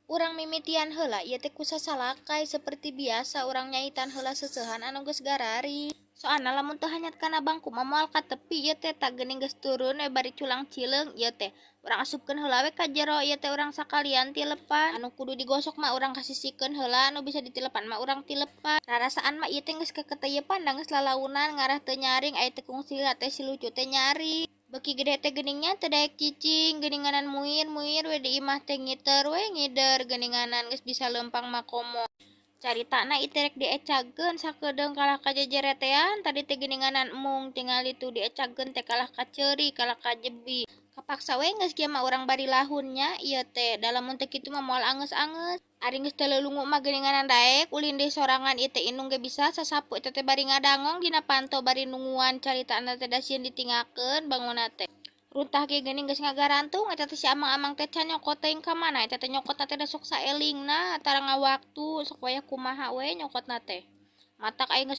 Urang mimitian heula ieu teh ku sasalakay seperti biasa urang nyaitan heula seuseuhan anu geus garari. Soalna lamun teu hanyat kana bangku mah moal katepi ieu teh tah geuning geus turun we bari culang cileung ieu teh. Urang asupkeun heula we ka jero ieu teh urang sakalian tilepan. Anu kudu digosok mah urang kasisikeun heula, anu bisa ditilepan mah urang tilepan. Rarasaan mah ieu teh geus keketeyepan da geus lalaunan ngarah teu nyaring aya teh kungsi teh si lucu teh nyaring. Beuki gede teh geuning nya teu daek cicing geuninganan muir-muir we di imah teh ngiter we ngider geuninganan geus bisa leumpang mah komo. Caritana ieu teh rek diecagkeun sakedeung kalah ka jejeretean tadi teh geuninganan embung tingali tuh diecagkeun teh kalah ka ceuri kalah ka jebi. Kapaksa we geus kieu mah urang bari lahun nya ieu teh da lamun teu kitu mah moal angeus-angeus. Ari geus teu leulungu mah geuninganan daek ulin deui sorangan ieu teh indung ge bisa sasapu eta teh bari ngadangong dina panto bari nunguan caritana teh da sieun ditinggalkeun bangunna teh. Runtah ge geuning geus ngagarantung eta teh si amang-amang teh can nyokot teuing ka mana eta teh nyokotna teh da sok saelingna tara ngawaktu sok wayah kumaha we nyokotna teh. Matak aing geus